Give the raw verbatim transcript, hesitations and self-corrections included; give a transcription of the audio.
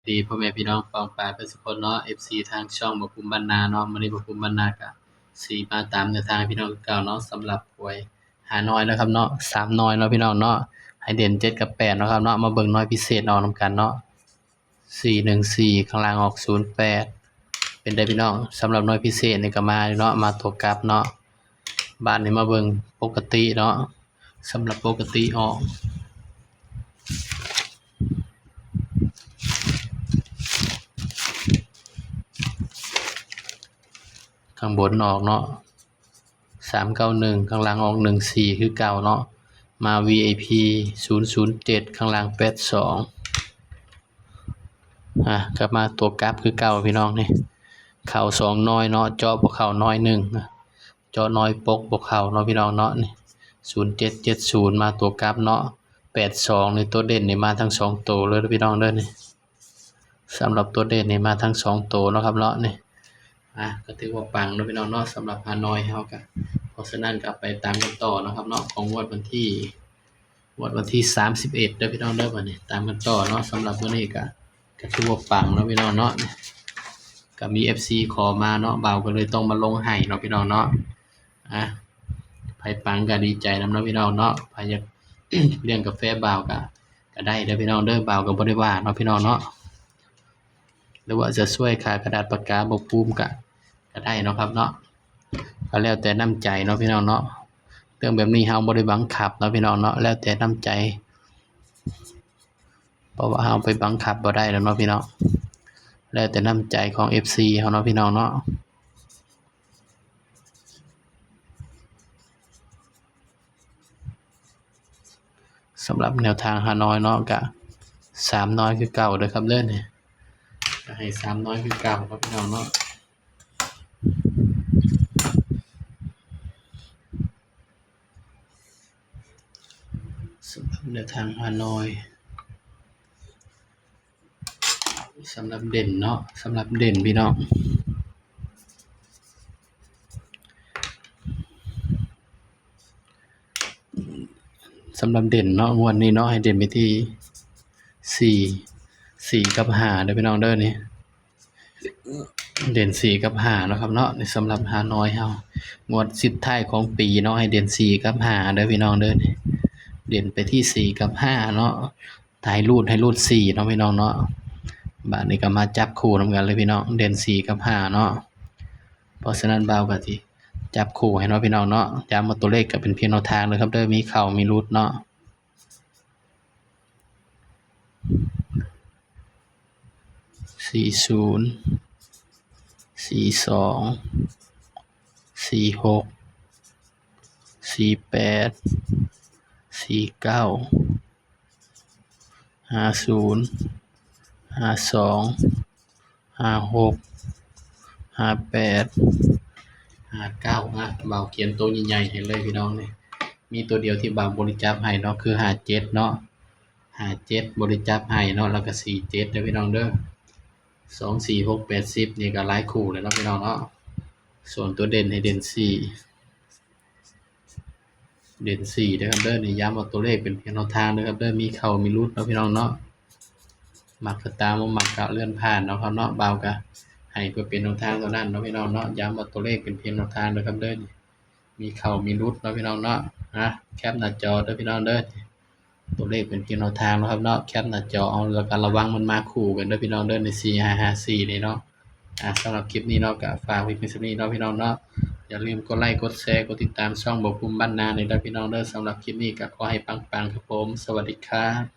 ดีพ่อแม่พี่น้องปองปายเบิดสุคนเนาะ เอฟซี ทางช่องบ่าวภูมิบ้านนาเนาะ มื้อนี้บ่าวภูมิบ้านนาก็สิมาตามแนวทางให้พี่น้องคือเก่าเนาะ สำหรับหวยฮานอยนะครับเนาะ สามหน่วยเนาะพี่น้องเนาะ ให้เด่นเจ็ดกับแปดเนาะครับเนาะ มาเบิ่งหน่วยพิเศษออกนำกันเนาะ สี่หนึ่งสี่ ข้างล่างออกศูนย์แปด เป็นได๋พี่น้อง สำหรับหน่วยพิเศษนี่ก็มาเนาะ มาตัวกลับเนาะ บาดนี้มาเบิ่งปกติเนาะ สำหรับปกติออก ข้างบนออกเนาะ สามเก้าหนึ่ง ข้างล่างออกหนึ่งสี่ คือเก่าเนาะ มา วี ไอ พี ศูนย์ศูนย์เจ็ด ข้างล่างแปดสอง อ่ะ กลับมาตัวกลับคือเก่าพี่น้องนี่ เข้าสองหน่วยเนาะ เจาะบ่เข้าหน่วยหนึ่ง เจาะหน่วยปกบ่เข้าเนาะพี่น้องเนาะ นี่ ศูนย์เจ็ดเจ็ดศูนย์ มาตัวกลับเนาะ แปดสอง นี่ตัวเด่นนี่มาทั้งสองตัวเลยพี่น้องเด้อนี่ สำหรับตัวเด่นนี่มาทั้งสองตัวเนาะครับเนาะนี่ อ่ะ ก็ถือว่าปังเนาะพี่น้องเนาะ สำหรับฮานอยเฮาก็ เพราะฉะนั้นก็ไปตามกันต่อเนาะครับเนาะ ของงวดวันที่ งวดวันที่สามสิบเอ็ดเด้อพี่น้องเด้อ บัดนี้ตามกันต่อเนาะ สำหรับมื้อนี้ก็ ก็ถือว่าปังเนาะพี่น้องเนาะ ก็มี เอฟซี ขอมาเนาะ บ่าวก็เลยต้องมาลงให้เนาะพี่น้องเนาะ อ่ะ ไผปังก็ดีใจนำเนาะพี่น้องเนาะ ไผอยาก เลี้ยงกาแฟบ่าวก็ ก็ได้เด้อพี่น้องเด้อ บ่าวก็บ่ได้ว่าเนาะพี่น้องเนาะ หรือว่าจะช่วยค่ากระดาษปากกาบ่าวภูมิก็ ก็ได้เนาะครับเนาะ ก็แล้วแต่น้ำใจเนาะพี่น้องเนาะ เรื่องแบบนี้เฮาบ่ได้บังคับเนาะพี่น้องเนาะ แล้วแต่น้ำใจ เพราะว่าเฮาไปบังคับบ่ได้แล้วเนาะพี่น้อง แล้วแต่น้ำใจของ เอฟซี เฮาเนาะพี่น้องเนาะ สำหรับแนวทางฮานอยเนาะ ก็สามหน่วยคือเก่าเด้อครับเด้อนี่ ก็ให้สามหน่วยคือเก่าเนาะพี่น้องเนาะ สำหรับแนวทางฮานอย สำหรับเด่นเนาะ สำหรับเด่นพี่น้อง สำหรับเด่นเนาะ งวดนี้เนาะ ให้เด่นไปที่สี่ สี่กับห้าเด้อพี่น้องเด้อนี่ เด่นสี่กับห้าเนาะครับเนาะ นี่สำหรับฮานอยเฮา งวดสุดท้ายของปีเนาะ ให้เด่นสี่กับห้าเด้อพี่น้องเด้อนี่ เด่นไปที่สี่กับห้าเนาะ ถ้าให้รูดให้รูดสี่เนาะพี่น้องเนาะ บาดนี้ก็มาจับคู่นำกันเลยพี่น้อง เด่นสี่กับห้าเนาะ เพราะฉะนั้นบ่าวก็สิจับคู่ให้เนาะพี่น้องเนาะ ย้ำว่าตัวเลขก็เป็นเพียงแนวทางเด้อครับเด้อ มีเข้ามีหลุดเนาะ สี่ศูนย์ สี่สอง สี่หก สี่แปด สี่เก้า ห้าศูนย์ ห้าสอง ห้าหก ห้าแปด ห้าเก้า อ่ะ บ่าวเขียนตัวใหญ่ๆให้เลยพี่น้องนี่ มีตัวเดียวที่บ่าวบ่ได้จับให้เนาะ คือห้าเจ็ดเนาะ ห้าเจ็ดบ่ได้จับให้เนาะ แล้วก็สี่เจ็ดเด้อพี่น้องเด้อ สอง สี่ หก แปด สิบ นี่ก็หลายคู่เลยเนาะพี่น้องเนาะ ส่วนตัวเด่นให้เด่นสี่ เด่นสี่เด้อครับเด้อ นี่ย้ำว่าตัวเลขเป็นเพียงแนวทางเด้อครับเด้อ มีเข้ามีหลุดเนาะพี่น้องเนาะ มักก็ตาม บ่มักก็เลื่อนผ่านเนาะครับเนาะ บ่าวก็ให้เพื่อเป็นแนวทางเท่านั้นเนาะพี่น้องเนาะ ย้ำว่าตัวเลขเป็นเพียงแนวทางเด้อครับเด้อ มีเข้ามีหลุดเนาะพี่น้องเนาะ อ่ะ แคปหน้าจอเด้อพี่น้องเด้อ ตัวเลขเป็นเพียงแนวทางเนาะครับเนาะ แคปหน้าจอเอา แล้วก็ระวังมันมาคู่กันเด้อพี่น้องเด้อ ในสี่ห้าห้าสี่นี่เนาะ อ่ะ สำหรับคลิปนี้เนาะ ก็ฝากไว้เพียงเท่านี้เนาะพี่น้องเนาะ อย่าลืมกดไลค์ กดแชร์ กดติดตามช่องบ่าวภูมิบ้านนานี่เด้อพี่น้องเด้อ สำหรับคลิปนี้ก็ขอให้ปังๆครับผม สวัสดีครับ